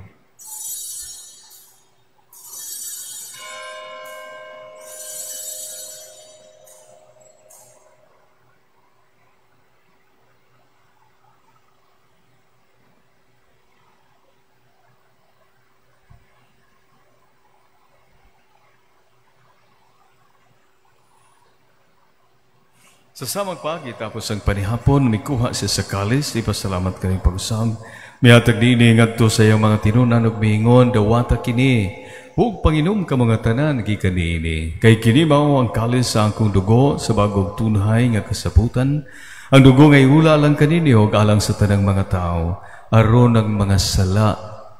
Speaker 1: Sa samang pagi, tapos ang panihapon, mikuha siya sa kalis, ipasalamat kaning pag-usab. Mihatag niini ngadto sa iyang mga tinunan ug miingon, dawata kini ug panginom ka mga tanan gikan niini. Kay kini mao ang kalis sa akong dugo sa bagong tunhay nga kasabutan. Ang dugo nga iula alang kaninyo ug alang sa tanang mga tawo, aron ang mga sala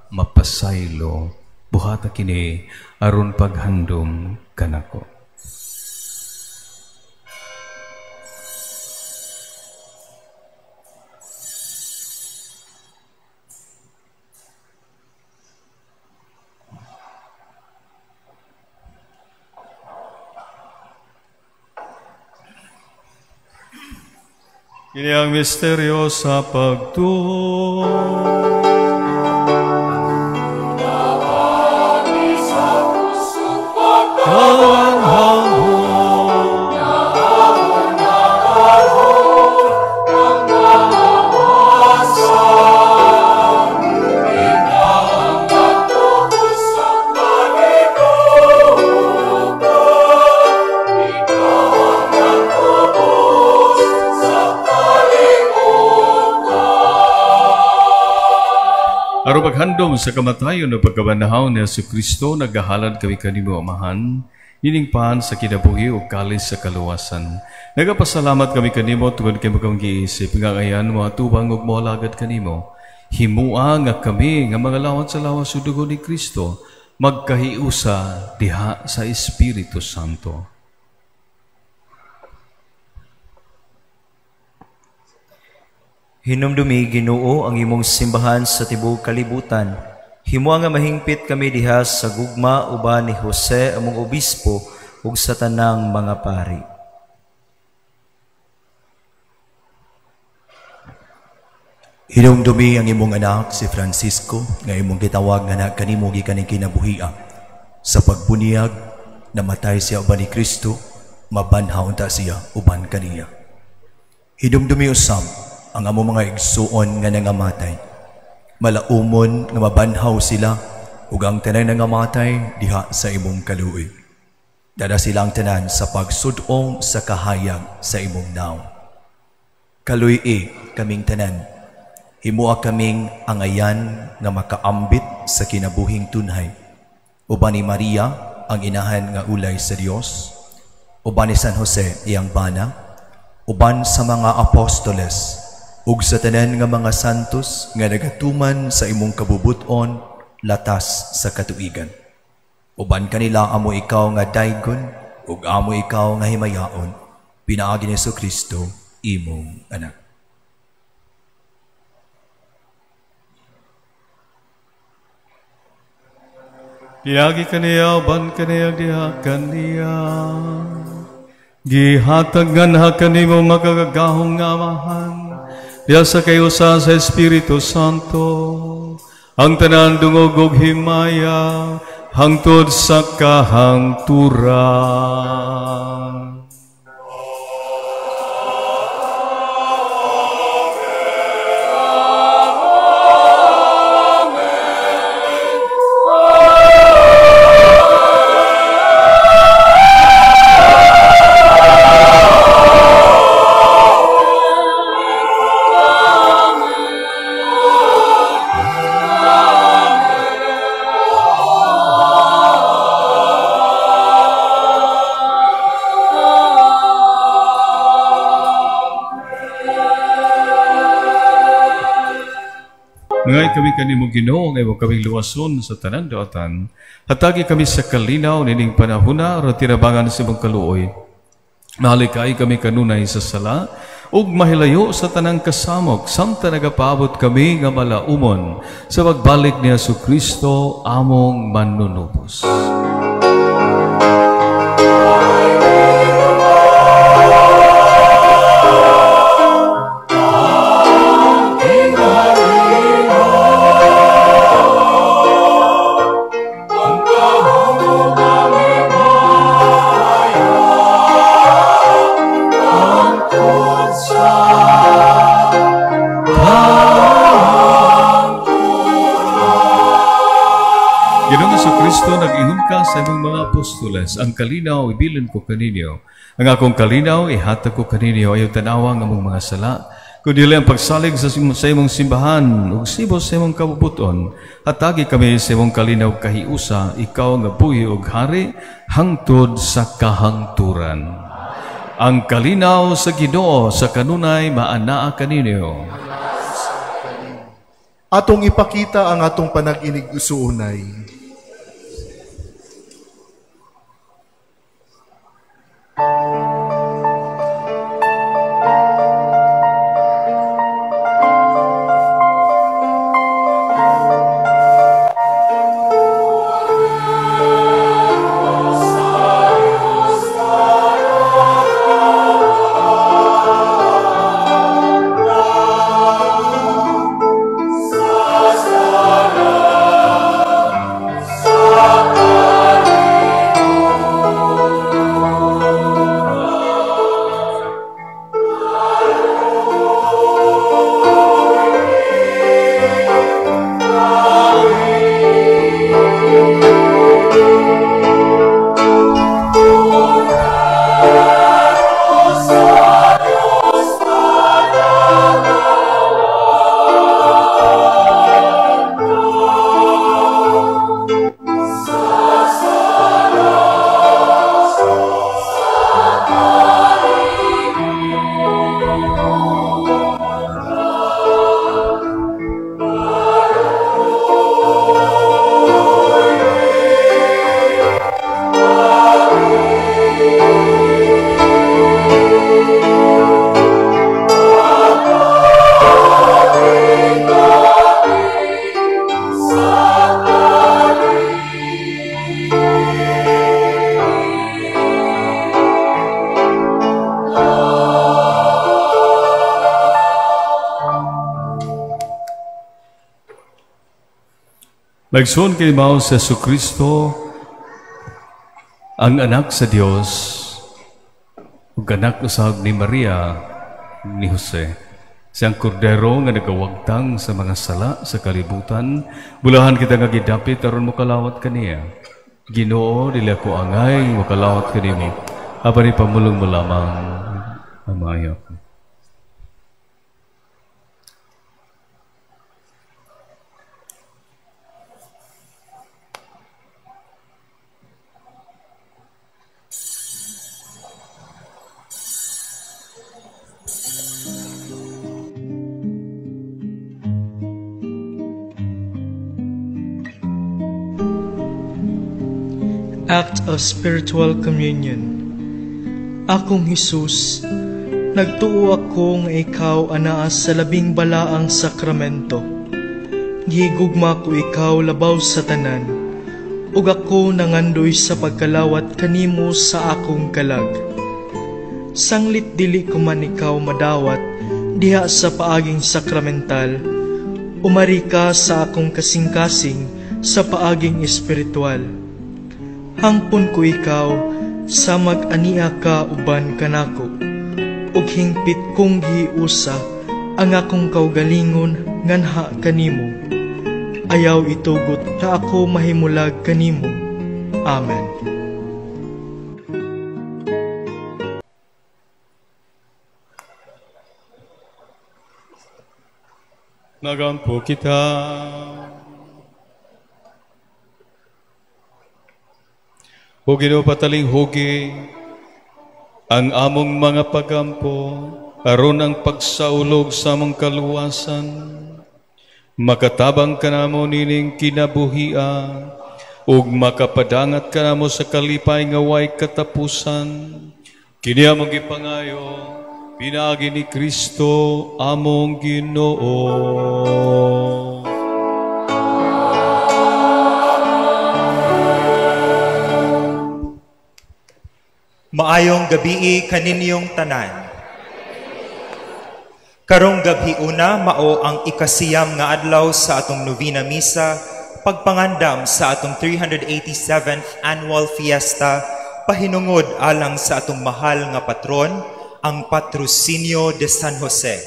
Speaker 1: mapasaylo. Buhata kini aron paghandom kanako. Kini ang misteryo sa pagtuo. Aron paghandom sa kamatayon o pagkabanhaw ni Jesucristo, nagahalad kami kanimo, Amahan, nining pan sa kinabuhi o kalis sa kaluwasan. Nagapasalamat kami kanimo tungod kay mo giisip nga ayan mo atubang ug moalagad kanimo. Himua nga kami nga mga lawat sa lawas ug dugo ni Kristo magkahiusa diha sa Espiritu Santo.
Speaker 3: Hinumdumi, Ginoo, ang imong simbahan sa tibuok kalibutan. Himua nga mahingpit kami diha sa gugma uban ni Jose among obispo ug sa tanang mga pari.
Speaker 6: Hinumdumi ang imong anak si Francisco nga imong gitawag nga anak kanimo gikan ning kinabuhia. Sa pagbuniyag namatay siya uban ni Kristo, mabanhaw unta siya uban kaniya. Hinumdumi usab ang among mga igsuon nga nangamatay. Malaumon nga mabanhaw sila ug ang tanan nangamatay diha sa imong kaluoy. Dada silang tanan sa pagsud-ong sa kahayag sa imong nawong. Kaluy-i kaming tanan. Himua kaming angayan nga makaambit sa kinabuhing tunhay. Uban ni Maria ang inahan nga ulay sa Dios, uban ni San Jose iyang bana, uban sa mga apostoles, ug sa tanan nga mga santos nga nagatuman sa imong kabubut-on latas sa katuigan. Uban kanila amo ikaw nga daygon ug amo ikaw nga himayaon, pinaagi ni Jesucristo imong anak.
Speaker 1: Pinaagi kaniya, uban kaniya, diha kaniya. Gihatag nganha kanimo makagagahong nga Amahan, diha sa kayusa sa Espiritu Santo, ang tanan dungog og himaya hangtod sa kahangturan. Ngay kami kanimo Ginoo, ngay mo kaming luwason sa tanan daotan. Hatagi kami sa kalinaw nining panahuna aron tinabangan sa imong kaluoy. Mahalikay kami kanunay sa sala ug mahilayo sa tanang kasamok samtang nagapaabot kami nga malaumon sa pagbalik ni Jesucristo among manunubos. Kristo, nag-ingon ka sa imong mga apostoles, ang kalinaw ibilin ko kaninyo. Ang akong kalinaw ihatag ko kaninyo, ayaw tanawa ang among mga sala, Kundi ang pagsalig sa imong simbahan ug sibos sa imong kabubuton, hatagi kami sa imong kalinaw kahiusa, ikaw nga buhi ug hari hangtod sa kahangturan. Ang kalinaw sa Ginoo sa kanunay maanaa kaninyo.
Speaker 4: Atong ipakita ang atong panag-inig usuunay.
Speaker 1: Nagsuon kay mao sa Jesucristo, ang anak sa Dios, ug anak usab ni Maria ni Jose. Siyang kordero nga nagawagtang sa mga sala sa kalibutan, bulahan kita nga gidapit aron mokalawat kaniya. Ginoo, dili ako angay mokalawat kanimo, apan ipamulong mo lamang ang maayo.
Speaker 7: Act of Spiritual Communion. Akong Hesus, nagtuo ako nga ikaw anaa sa labing balaang sakramento. Gihigugma ko ikaw labaw sa tanan, ug ako nangandoy sa pagkalawat kanimo sa akong kalag. Sanglit dili ko man ikaw madawat diha sa paaging sakramental, umari ka sa akong kasing-kasing sa paaging espiritual. Hangpon ko ikaw sa mag-ania ka uban kanako, ug hingpit kong giusa ang akong kaugalingon nganha kanimo. Ayaw itugot na ako mahimulag kanimo. Amen.
Speaker 1: Nagampo kita. O Ginoo, patalinghugi ang among mga pagampo aron ang pagsaulog sa among kaluwasan. Makatabang kanamo nining kinabuhia ug makapadangat kanamo sa kalipay nga way katapusan. Kini among gipangayo pinaagi ni Kristo among Ginoo.
Speaker 2: Maayong gabii kaninyong tanan. Karong gabi una mao ang ikasiyam nga adlaw sa atong novena misa, pagpangandam sa atong 387th annual fiesta, pahinungod alang sa atong mahal nga patron, ang Patrocinio de San Jose.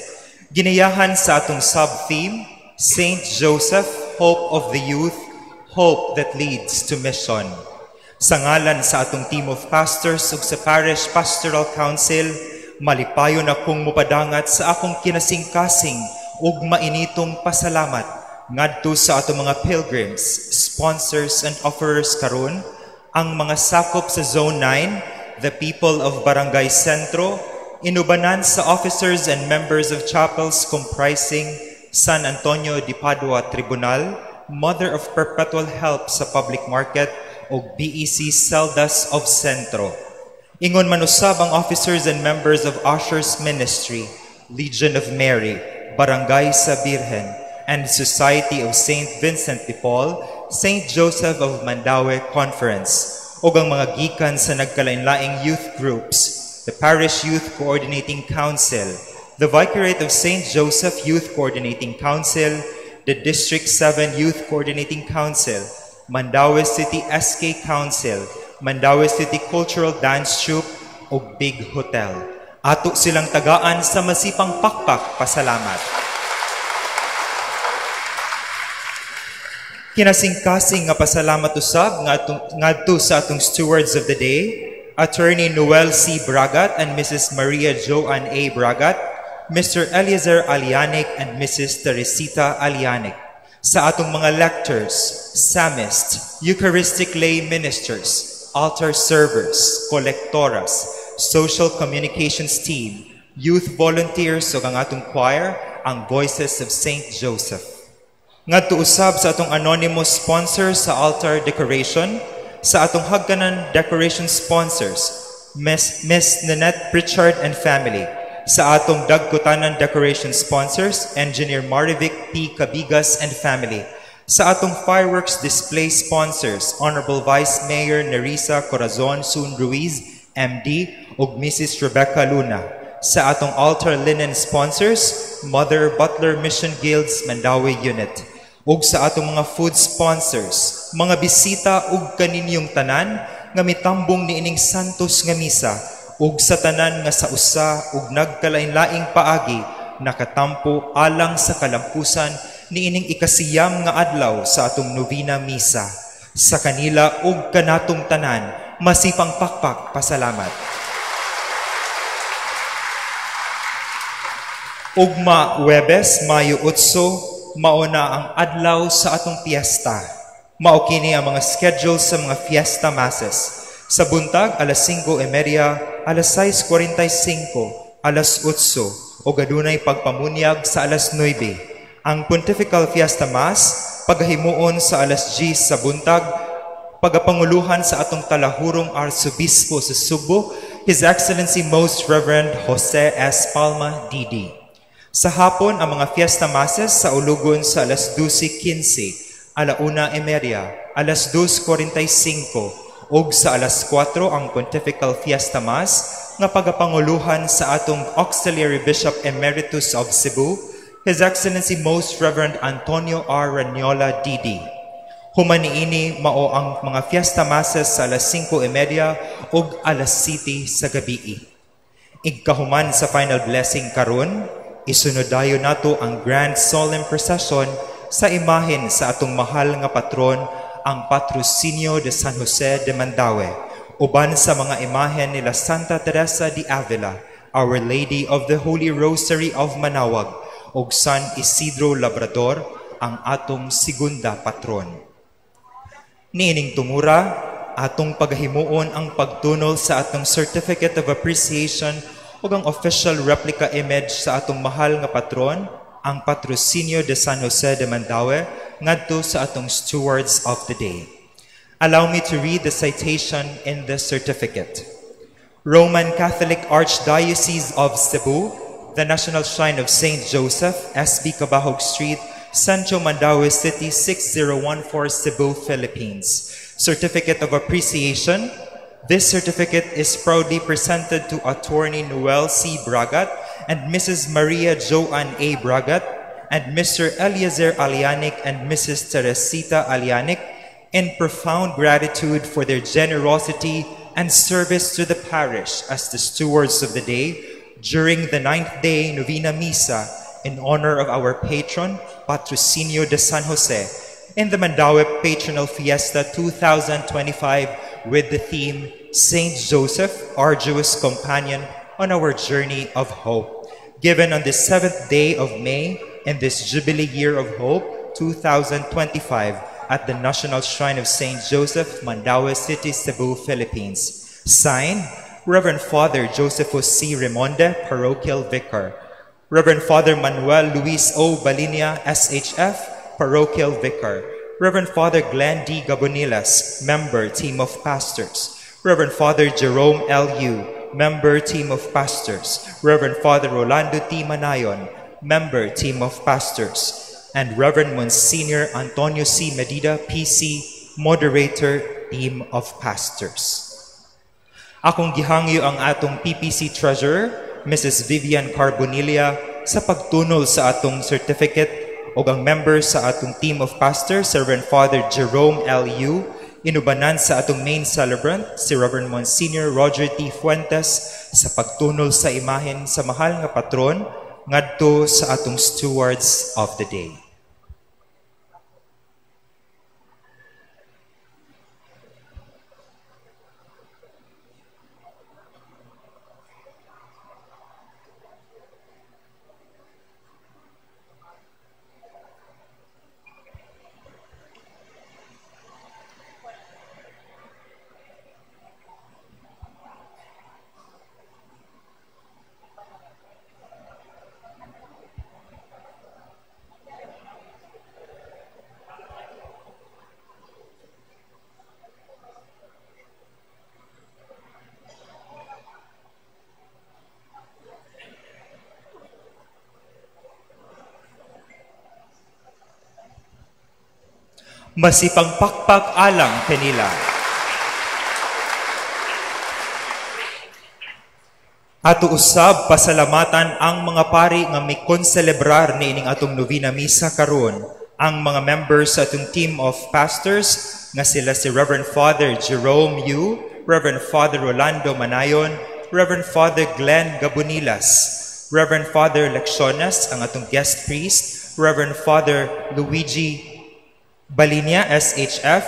Speaker 2: Ginayahan sa atong sub-theme, Saint Joseph, Hope of the Youth, Hope that Leads to Mission. Sa ngalan sa atong team of pastors ug sa Parish Pastoral Council, Malipayon akong mupadangat sa akong kinasingkasing ug mainitong pasalamat ngadto sa atong mga pilgrims, sponsors and offerers karon, ang mga sakop sa Zone 9, the people of Barangay Centro, inubanan sa officers and members of chapels comprising San Antonio de Padua Tribunal, Mother of Perpetual Help sa Public Market ug BEC Celdas of Centro. Ingon man usab ang officers and members of Ushers Ministry, Legion of Mary, Barangay sa Birhen, and Society of St. Vincent de Paul, St. Joseph of Mandaue Conference, ug ang mga gikan sa nagkalain-laing youth groups, the Parish Youth Coordinating Council, the Vicariate of St. Joseph Youth Coordinating Council, the District 7 Youth Coordinating Council, Mandaue City SK Council, Mandaue City Cultural Dance Troupe, ug Big Hotel. Ato silang tagaan sa masipang pakpak pasalamat. Kinasingkasing nga pasalamat usab ngadto sa atong stewards of the day, Attorney Noel C. Bragat and Mrs. Maria Joanne A. Bragat, Mr. Eliezer Alianik and Mrs. Teresita Alianik. Sa atong mga lectors, psalmists, Eucharistic lay ministers, altar servers, kolektoras, social communications team, youth volunteers ug ang atong choir, ang Voices of St. Joseph. Ngadto usab sa atong anonymous sponsor sa altar decoration, sa atong hagkanan decoration sponsors, Miss Nanette Pritchard and family, sa atong dagkutanan decoration sponsors, Engineer Marivic P. Cabigas and family, sa atong fireworks display sponsors, Honorable Vice Mayor Nerissa Corazon Soon Ruiz, MD, ug Mrs. Rebecca Luna, sa atong altar linen sponsors, Mother Butler Mission Guilds Mandaue Unit, ug sa atong mga food sponsors, mga bisita ug kaninyong tanan nga mitambong niining Santos nga Misa, ug sa tanan nga sa usa ug nagkalain-laing paagi nakatampo alang sa kalampusan niining ikasiyam nga adlaw sa atong novena misa. Sa kanila ug kanatong tanan, masipang pakpak pasalamat. Ugma Huwebes, Mayo 8, mauna ang adlaw sa atong piyesta. Mao kini ang mga schedule sa mga fiesta masses. Sa buntag, alas 5:30, alas 6:45, alas 8, o gadunay pagpamunyag sa alas 9. Ang Pontifical Fiesta Mass, pagahimuon sa alas 10 sa buntag, pagapanguluhan sa atong talahurong Arsobispo sa Sugbo, His Excellency Most Reverend Jose S. Palma, D.D. Sa hapon, ang mga Fiesta Masses sa ulugon sa alas 12:15, 1:30, alas 2:45, ug sa alas 4 ang Pontifical Fiesta Mass nga pagapanguluhan sa atong Auxiliary Bishop Emeritus of Cebu, His Excellency Most Reverend Antonio R. Raniola, D.D. Human niini mao ang mga Fiesta Masses sa alas 5:30 ug alas 7 sa gabii. Igkahuman sa final blessing karon, isunod dayon nato ang Grand Solemn Procession sa imahen sa atong mahal nga patron, ang Patrocinio de San Jose de Mandaue, uban sa mga imahen nila Santa Teresa de Avila, Our Lady of the Holy Rosary of Manaoag, ug San Isidro Labrador, ang atong segunda patron. Niining tungura, atong pagahimuon ang pagtunol sa atong Certificate of Appreciation ug ang official replica image sa atong mahal nga patron, ang Patrocinio de San Jose de Mandaue, ngadto sa atong stewards of the day. Allow me to read the citation in the certificate. Roman Catholic Archdiocese of Cebu, the National Shrine of St. Joseph, SB Cabahug Street, Sancho Mandaue City, 6014 Cebu, Philippines. Certificate of Appreciation. This certificate is proudly presented to Attorney Noel C. Bragat and Mrs. Maria Joanne A. Bragat and Mr. Eliezer Alianik and Mrs. Teresita Alianik in profound gratitude for their generosity and service to the parish as the stewards of the day during the 9th day Novena Misa in honor of our patron, Patrocinio de San Jose, in the Mandaue Patronal Fiesta 2025 with the theme, Saint Joseph, Arduous Companion on our journey of hope. Given on the 7th day of May in this Jubilee Year of Hope 2025 at the National Shrine of St. Joseph, Mandaue City, Cebu, Philippines. Signed, Reverend Father Josephus C. Remonde, Parochial Vicar. Reverend Father Manuel Luis O. Balinia, SHF, Parochial Vicar. Reverend Father Glenn D. Gabonilas, Member, Team of Pastors. Reverend Father Jerome L. U., Member, Team of Pastors. Reverend Father Rolando T. Manayon, Member, Team of Pastors. And Reverend Monsignor Antonio C. Medida, PC, Moderator, Team of Pastors. Akong gihangyo ang atong PPC Treasurer, Mrs. Vivian Carbonilla, sa pagtunol sa atong certificate ug ang member sa atong team of pastors, Reverend Father Jerome L. U., inubanan sa atong main celebrant, si Reverend Monsignor Roger T. Fuentes, sa pagtunol sa imahen sa mahal nga patron, ngadto sa atong stewards of the day. Masipang pakpak alang kanila. Ato usab pasalamatan ang mga pari nga mikonselebrar niining atong novena misa karon, ang mga members sa atong team of pastors nga sila si Reverend Father Jerome Yu, Reverend Father Rolando Manayon, Reverend Father Glenn Gabonilas, Reverend Father Lecciones, ang atong guest priest, Reverend Father Luigi Balinia, SHF,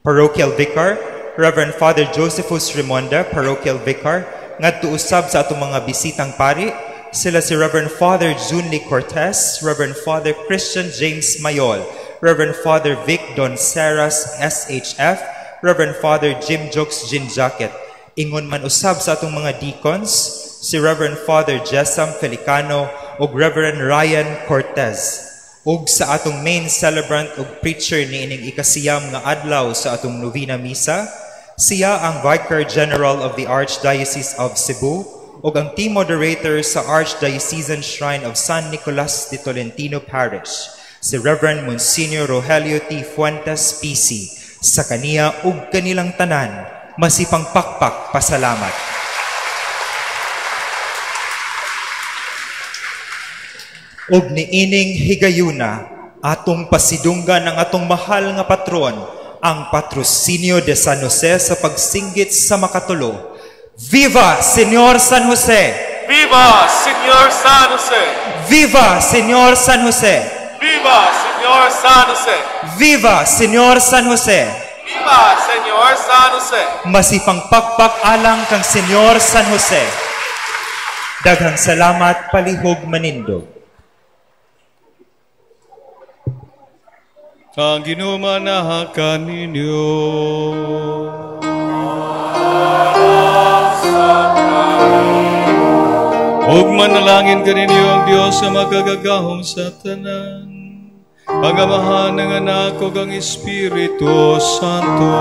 Speaker 2: Parochial Vicar, Reverend Father Josephus Remonda, Parochial Vicar, ngadto usab sa atong mga bisitang pari, sila si Reverend Father Junli Cortez, Reverend Father Christian James Mayol, Reverend Father Vic Don Serras, SHF, Reverend Father Jim Jokes Jinjacket. Ingon man usab sa atong mga deacons, si Reverend Father Jessam Felicano ug Reverend Ryan Cortez. Ug sa atong main celebrant ug preacher niining ikasiyam nga adlaw sa atong novena misa, siya ang Vicar General of the Archdiocese of Cebu ug ang team moderator sa Archdiocesan Shrine of San Nicolas de Tolentino Parish, si Reverend Monsignor Rogelio T. Fuentes, PC. Sa kaniya ug kanilang tanan, masipang pakpak pasalamat. Ug niining higayuna, atong pasidunggan ang atong mahal nga patron, ang Patrocinio de San Jose sa pagsinggit sa makatulo. Viva Señor San Jose!
Speaker 8: Viva Señor San Jose!
Speaker 2: Viva Señor San Jose!
Speaker 8: Viva Señor San Jose!
Speaker 2: Viva Señor San Jose!
Speaker 8: Viva Señor San Jose!
Speaker 2: Masipang pakpak alang kang Señor San Jose. Daghang salamat, palihog manindog.
Speaker 1: Ang Ginoo manaha kaninyo. Ug manalangin kaninyo ang Dios sa makagagahom sa tanan, ang Amahan, ang Anak ug ang Espiritu Santo.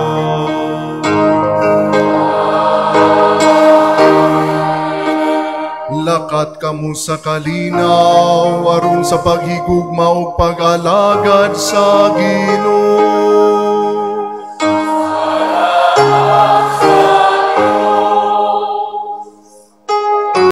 Speaker 4: Lakat kamo sa kalinaw aron sa paghigugma ug pag-alagad sa Ginoo.